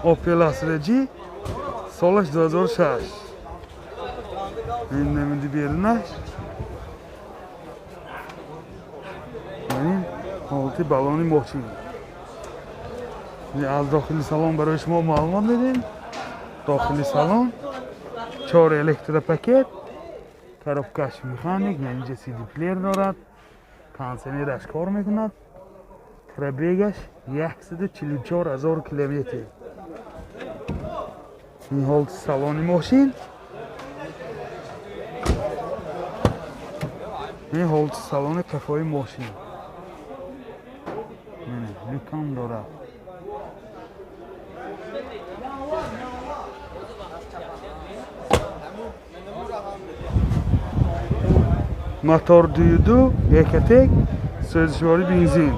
Opel Astra G, солаш 2006. Ин намуди берунаш. Ин ҳолати балони мошин. Аз дохили салон барои шумо маълумот медиҳем. Дохили салон чор электропакет, коробкаш механик, инҷа CD плеер дорад, кондиционераш кор мекунад. Пробегаш 144 ҳазор километр. Ин ҳолати салони мошин. Ин ҳолати салони қафои мошин. Люкам дорад. Мотор 2.2 Ecotec, сӯзишвори бензин.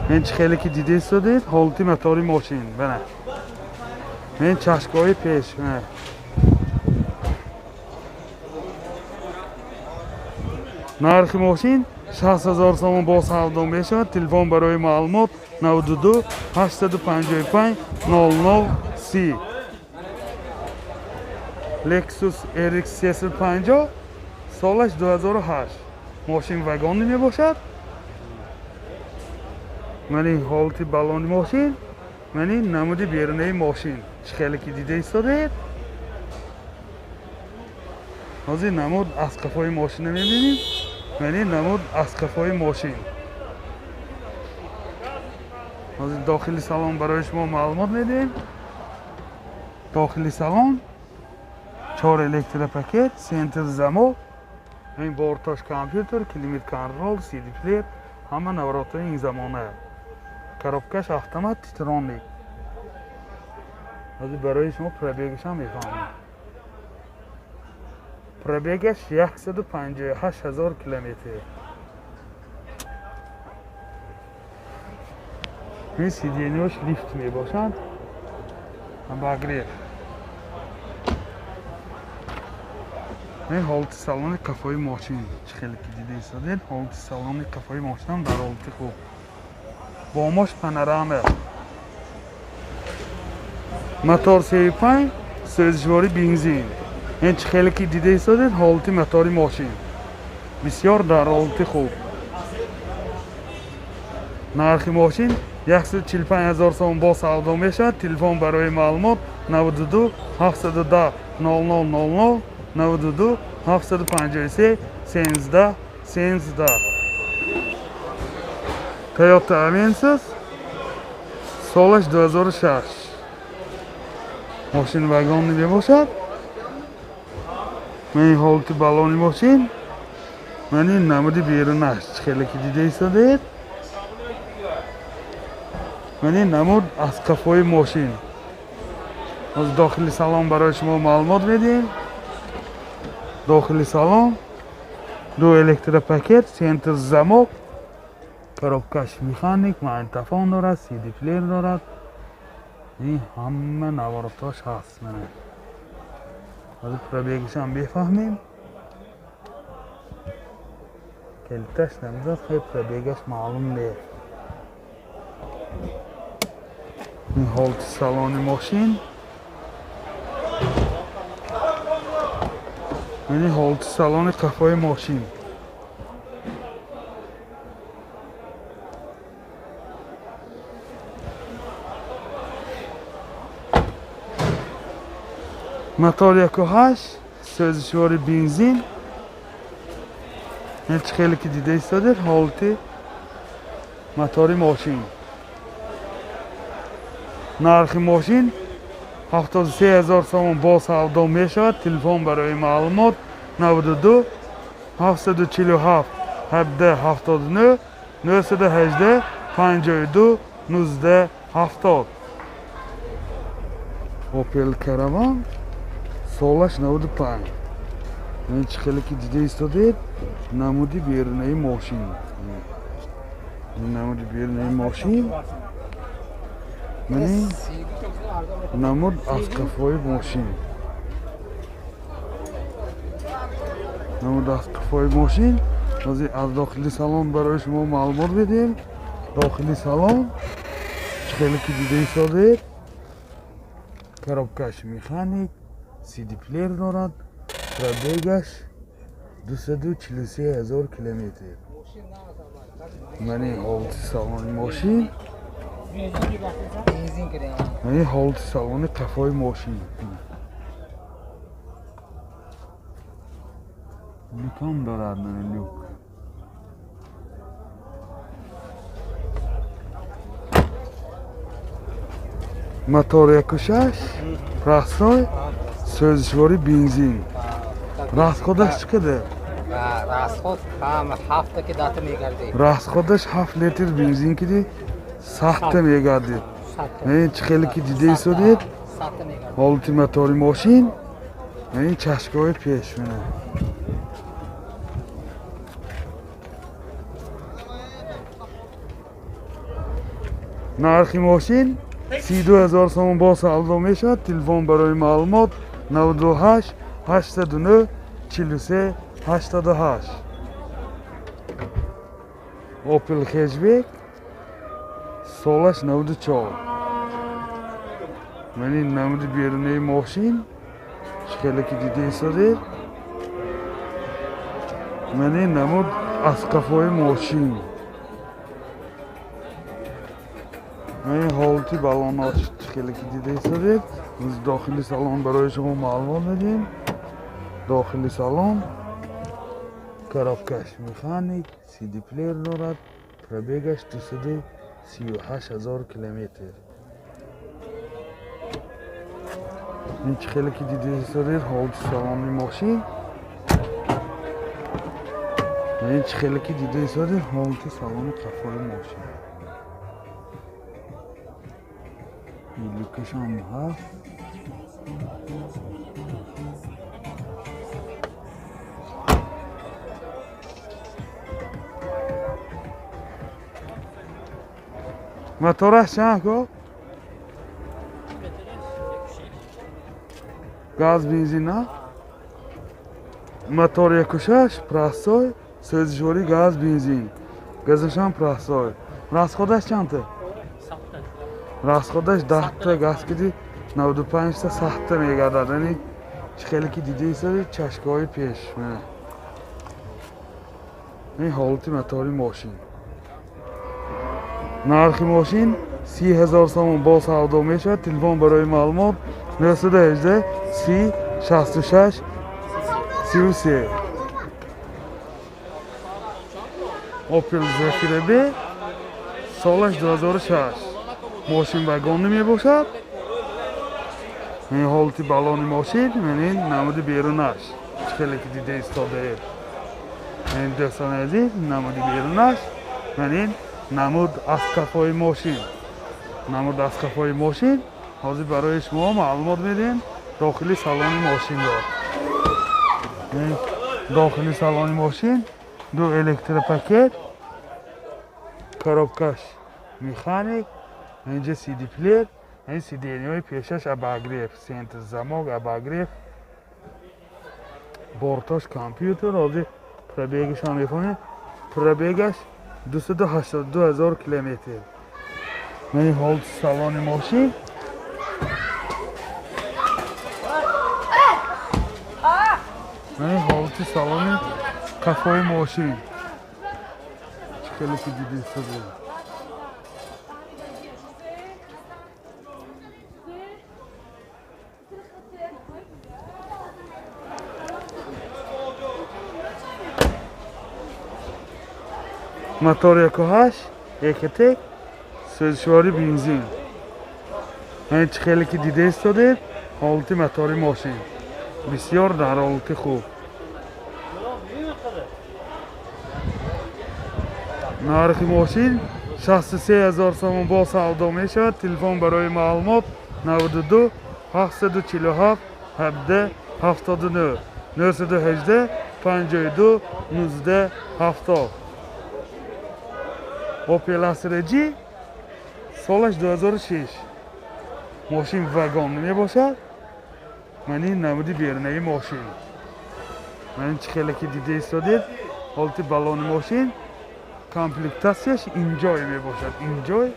Ин чӣ хеле ки дида истодед, ҳолати мотори мошин. Бана. Ин чашкҳои пеш. Нархи мошин 60 ҳазор сомон бо савдо мешавад. Телефон барои маълумот 92 855 00 30. Lexus RX 350, солаш 2008. Мошин вагонӣ мебошад. Ман ин ҳолати балони мошин, ман ин намуди берунаи мошин. Чӣ хеле ки дида истодед. Ҳозир намуд аз қафои мошина мебинем. Ман ин намуд аз қафои мошин. Ҳозир дохили салон барои шумо маълумот медиҳем. Дохили салон чор электропакет, центр замок, ин борташ компютер, климат контрол, CD плеер, ҳама наворотҳои ин замона. Коробкаш автомат, Титроник. Ҳозир барои шумо пробегашам мефаҳмем. Пробегаш 158 ҳазор километр. Ин сиденьяш лифт мебошанд. Обогрев. Ин ҳолати салони қафои мошин. Чӣ хеле ки дида истодед, ҳолати салони қафои мошинам дар ҳолати хуб. Бомош панорама. Мотор 35, сӯзишвори бензин. Ин чӣ хеле ки дида истодед, ҳолати мотори мошин бисёр дар ҳолати хуб. Нархи мошин 145 ҳазор сомон бо савдо мешавад. Телефон барои маълумот 92 710 00 00, 92 753 13 13. Toyota Avensis, солаш 2006. Мошин вагонӣ мебошад. Ман ин ҳолати балони мошин, ман ин намуди берунаш. Чӣ хеле ки дида истодед. Ман ин намуд аз қафои мошин. Ҳозир дохили салон барои шумо маълумот медиҳем. Дохили салон ду электропакет, центр замок, коробкаш механик, магнитофон дорад, CD плеер дорад. Ин ҳама наворотҳош ҳаст. Ҳозир пробегашам бифаҳмем. Калиташ намедод, хеле пробегаш маълум нест. Ин ҳолати салони мошин. Ин ҳолати салони қафои мошин. Мотор 1.8, сӯзишвори бензин. Ин чӣ хеле ки дида истодед, ҳолати мотори мошин. Нархи мошин 73 ҳазор сомон бо савдо мешавад. Телефон барои маълумот 92 747 17 79, 918 52 19 70. Opel Caravan, солаш 95. Ин чӣ хеле ки дида истодед, намуди берунаи мошин. Намуди берунаи мошин. Ман намуд аз қафои мошин. Намуд аз қафои мошин. Ҳозир аз дохили салон барои шумо маълумот медиҳем. Дохили салон чӣ Хеле ки дида истодед, коробкаш механик, CD плеер дорад, пробегаш 243 000 километр. Мани ҳолати салони мошин, мани ҳолати салони қафои мошин. Люкам дорад, мани люк. Мотор 1.6, простой, сӯзишворӣ бензин. Расходаш чӣ қадар? Расход ҳам 7 ки дата мегардид. Расходаш 7 литр бензин киди 7 мегардид. Ин чӣ хеле ки дида истодед, ҳолати мотори мошин, ин чашкаҳои пеш мена. Нархи мошин 32 000 сомон бо савдо мешавад. Телефон барои маълумот 98 809 43 88. Opel Hatchback солаш 94. Мани намуди берунаи мошин чӣ хеле ки дида истодед, мани намуд аз қафои мошин. Мани ҳолати балонот чӣ хеле ки дида истодед. Дохили салон барои шумо маълумот медиҳем. Дохили салон коробкаш механик, CD плеер дорад, пробегаш 238 000 километр. Ин чӣ хеле ки дида истодед, ҳолати салони мошин. Ин чӣ хеле ки дида истодед, ҳолати салони қафои мошин. Люкаш ҳам ҳаст. Мотораш чанд ко? Газ бензин на? Мотор 1.6, простой, сӯзишворӣ газ бензин. Газашам простой. Расходаш чандта? Расходаш 10 газ киди 95 та 100 мегардад. Яъне чӣ хеле ки дида истодед, чашкаҳои пеш. Ин ҳолати мотори мошин. Нархи мошин 30 000 сомон бо савдо мешавад. Телефон барои маълумот 918 30 66 33. Opel Zafira B солаш 2006. Мошин вагонӣ мебошад. Ин ҳолати балони мошин, ин намуди берунаш. Чӣ хеле ки дида истодаед. Ин дӯстони азиз, намуди берунаш, ин намуд аз қафои мошин. Намуд аз қафои мошин. Ҳозир барои шумо маълумот медиҳем дохили салони мошинро. Дохили салони мошин ду электропакет, коробкаш механик, инҷа CD плеер, ин сиденияҳои пешаш обогрев, центр замок обогрев, бортош компютер. Ҳозир пробегашам мефаҳмем. Пробегаш 282 000 километр. Ин ҳолати салони мошин. Ин ҳолати салони қафои мошин. Чӣ хеле ки дида истодед. Мотор 1.8, Ecotec, сӯзишворӣ бензин. Ин чӣ хеле ки дида истодед, ҳолати мотори мошин бисёр дар ҳолати хуб. Нархи мошин 63 000 сомон бо савдо мешавад. Телефон барои маълумот 92 747 17 79 918 52 19 70. Opel Astra G солаш 2006. Мошин вагон мебошад. Ман ин намуди берунаи мошин. Ман чӣ хеле ки дида истодед, ҳолати балони мошин, комплектатсияш инҷой мебошад. Инҷой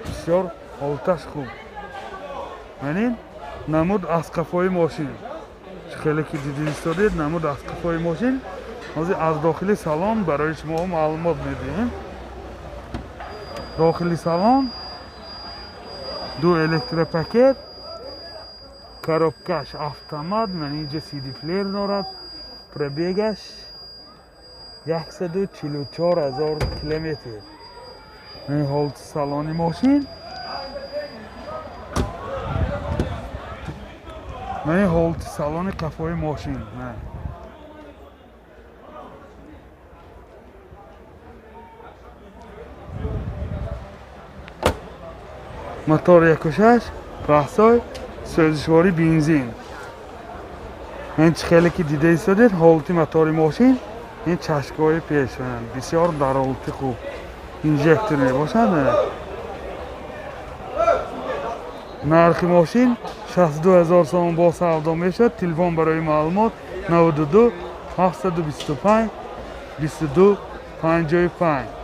Бисёр ҳолаташ хуб. Манин намуд аз қафои мошин. Хеле ки дидин истодед, намуд аз қафои мошин. Ҳозир аз дохили салон барои шумо маълумот медиҳем. Дохили салон ду электропакет, коробкаш автомат, ман инҷа CD плеер дорад. Пробегаш 144 000 километр. Ин ҳолати салони мошин. Ман ин ҳолати салони қафои мошин. Мотор 1.6, раҳсой, сӯзишворӣ бензин. Ин чӣ хеле ки дида истодед, ҳолати мотори мошин, ин чашкҳои пеш бисёр дар ҳолати хуб. Инжектор мебошад. Нархи мошин 62 000 сомон бо савдо мешавад. Телефон барои маълумот 92 725 22 55.